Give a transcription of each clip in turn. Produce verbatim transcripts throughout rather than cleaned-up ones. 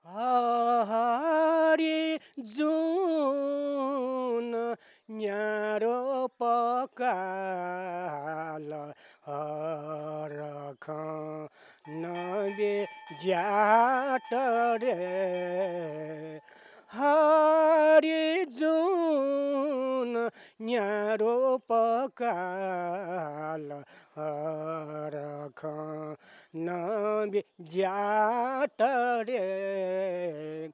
हरि जुन न्यारो पकाल हरखं नबे ज्यात रे। हरि जुन न्यारो पकाल हरखं नबे ज्यात रे।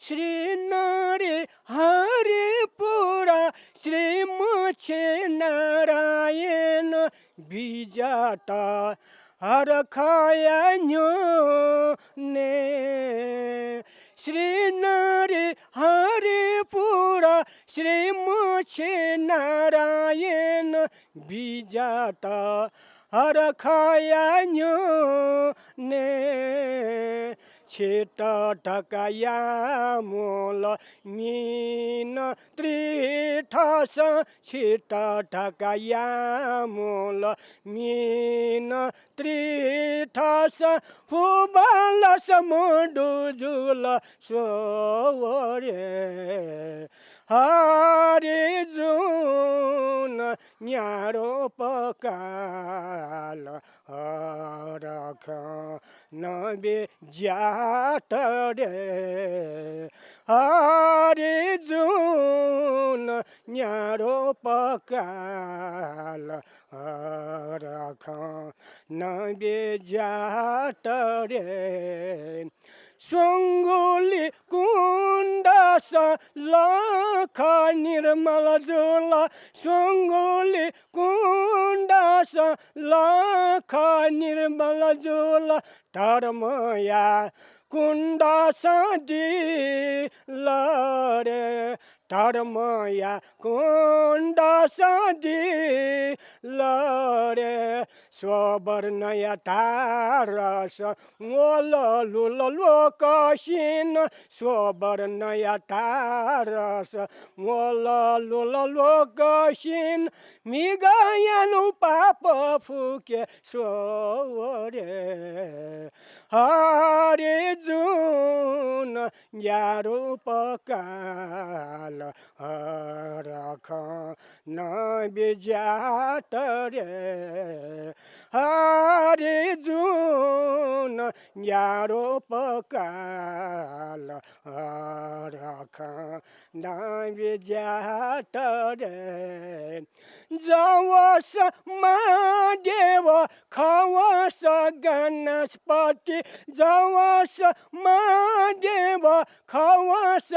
श्री नरि हरिपुर श्री मच्छे नारायण बिज्यात हरखया न्ह्यःने। श्री नरि हरिपुर श्री मच्छे नारायण बिज्यात हरखया न्ह्यःने। छित धकाः यामोल मिनत्री थसं, छित धकाः यामोल मिनत्री थसं, फुबलस मदु जुल स्वरे। हरि जुन न्यारो पकाल हरखं नबे ज्यात रे। हरि जुन न्यारो पकाल हरखं नबे ज्यात रे। स्वंगुलि कुण्डस लख निर्मल जुल, स्वंगुलि कुण्डस लख निर्मल जुल, धर्मया कुण्डस दिल रे, धर्मया कुण्डस दिल रे। स्ववर्णया तारस वल लुल लोकसिन, स्ववर्णया तारस वल लुल लोकसिन, म्हिगःया नु पाप फुके स्वरे। हरि जुन न्यारो पकाल हरखं नबे ज्यात रे। हरि जुन न्यारो पकाल हरखं नबे ज्यात रे। जवस महादेव खवस गणेशपति, जवस महादेव खवस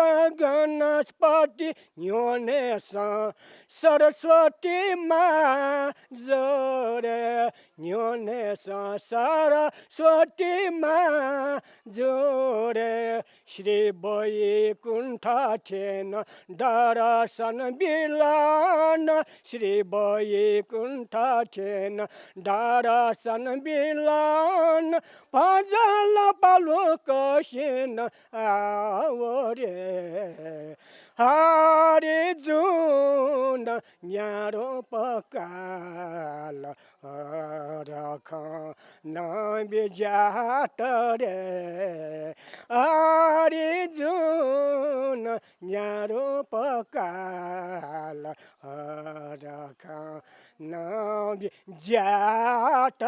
गणेशपति, न्ह्यःनेसं सरस्वती मां जू रे, न्ह्यःनेसं सरस्वती मां जू रे। श्री वैकुण्ठ थें दर्शन बिलन, श्री वैकुण्ठ थें दर्शन बिलन, भजन पलुकसिन आव रे। हरि जुन न्यारो पकाल हरखं नबे ज्यात रे। हरि जुन न्यारो पकाल हरखं नबे ज्यात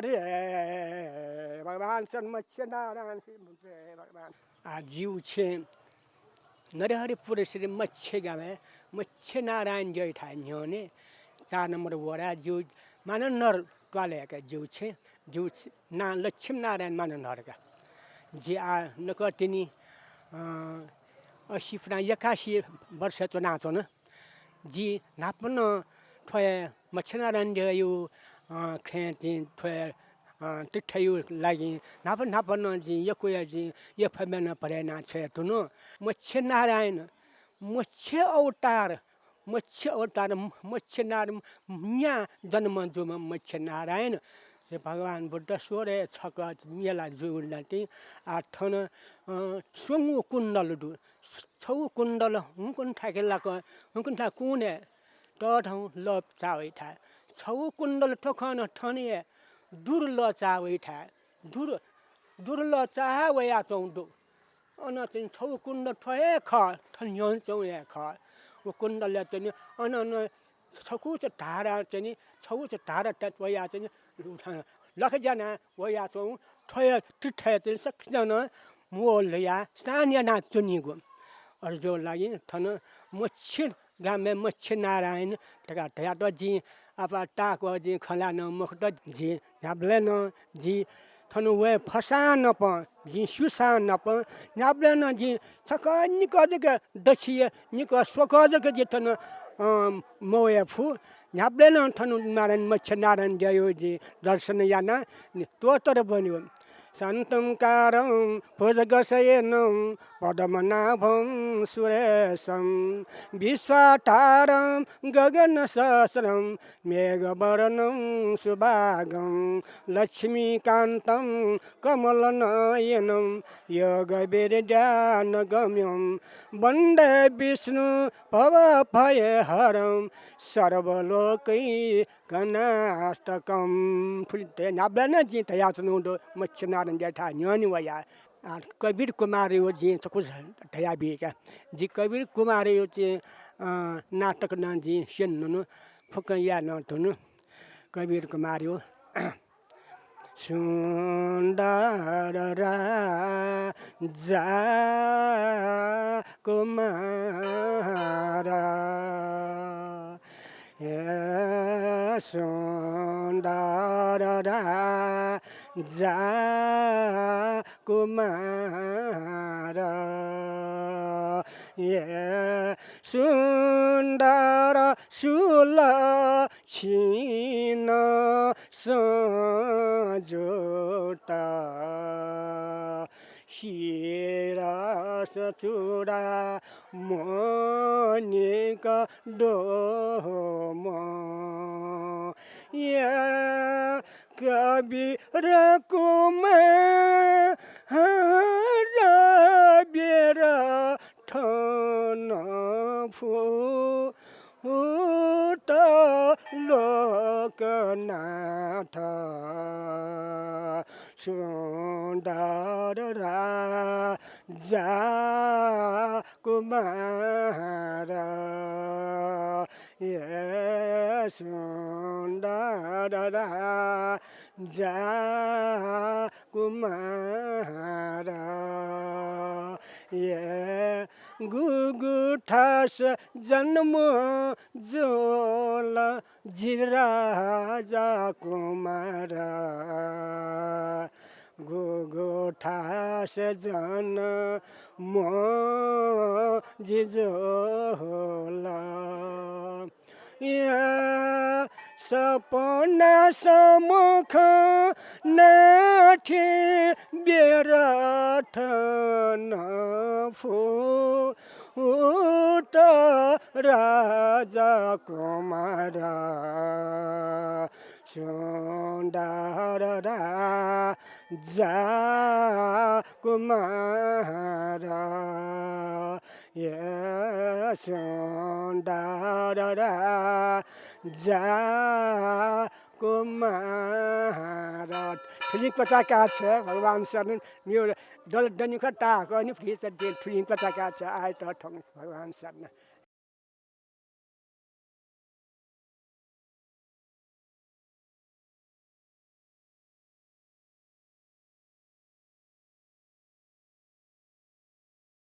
रे। भगवान शरण मच्छे नारायण श्री मच्छे भगवान। आ, जिगु छेँ नरहरिपुर श्री मच्छे गामय् मच्छे नारायण द्यःयाथाय् न्ह्यःने चार नम्बर वडा जिगु मानन्धर त्वालय् का जिगु छेँ, जिगु छ-, नां लक्ष्मी नारायण मानन्धर का। जि आ नकतिनि, अ, असी फुना एकासी वर्ष च्वनाच्वन। जि न्हापा नं थ्व हे मच्छे नारायण द्यःया, अ, खँय् जिं थ्व हे, अ, तीर्थया लागि न्हापा न्हापा नं जिं यक्व हे जिं यक्व हे भरे याना छ्वयातुन। मच्छे नारायण, मच्छे अवतार, मच्छे अवतार, मच्छे नारायण, न्या जन्म जूम्ह मच्छे नारायण। श्री भगवान बुद्ध स्वरय् छकः मेला जूगुलिं, आ थन, अ, स्वंगू कुण्डल दु। छगू कुण्डल हुंकन थाय् लाक, हुंकन थाय् कुने तःधं लः चाः वइथाय्। छगू कुण्डल थ्व खँ नं थन हे दुर लः चाः वइथाय्। दुर, दुर लः चाः वयाच्वंगु दु। अन चाहिँ छगू कुण्ड थ्व हे खः, थन न्ह्यःने च्वंगु हे खः। व कुण्डलय् चाहिँ अन, अन छकूचा धारा चाहिँ, छकूचा धारा त-, वयाः चाहिँ लखा ज्यानाः वयाच्वंगु थ्व हे तीर्थय् चाहिँ सकसिनं नं मोह ल्हुयाः स्नान यानाच्वनीगु। अय्जूगुलिं थन मच्छी गामय् मच्छी नारायण धकाः धयातः जिं आपाः ताःक्वः, जिं खँ ल्हाये नं मखुत। जिं न्ह्याबलें नं जि थन वये फसां नापं, जिं स्यूसां नापं न्ह्याबलें नं जिं छकः निकः जक दछि, निकः स्वकः जक जि थन, अँ, मवये फु। न्ह्याबलें नं थन नारायण, मच्छी नारायण ज्याया जि दर्शन यानाः त्वःतर ब्वनेगु। शान्ताकारं भुजगशयनं पद्मनाभं सुरेशं विश्वाधारं गगनसदृशं मेघवर्णं शुभांगं लक्ष्मीकान्तं कमलनयनं योगविद्यानगम्यं वन्दे विष्णुं भवभयहरं सर्वलोकैकनाथकं। थुलि धयाः न्ह्याबलें नं जिं धयाच्वनागु दु, मच्छी नारायण ज्याथाय् न्ह्यःने वयाः। आ, कबीर कुमारया जिं छकू धयाबी का। जि कबीर कुमारया चाहिँ, अँ, नाटक नं जिं स्यने धुन, फुक्कं याये नं धुन। कबीर कुमारया सुन्दर राजा कुमार, हे सुन्दर राजा कुमार, हे सुन्दर सुलक्षण संयुक्त शिरसचूडामणिकद्रुम। या कबीर कुमार वीर थन फु उत लोकनाथ सुन्दर राजा कुमार, हे सुन्दर राजा कुमार, हे गुगु थास जन्म जुल जि राजा कुमार, गुगु थास जन्म जि जुल। या सपना सम्मुख नाथि वीर थन फु उत राजा कुमार सुन्दर राजा कुमार, हे सुन्दर राजा कुमार। थुलिं क्वचाय्काः छ्वये भगवान शरण। मेगु दल दनि खः ताःक नि फुलिं सद्यं थुलिं क्वचाय्काः छ्वये आयत थौं भगवान शरण।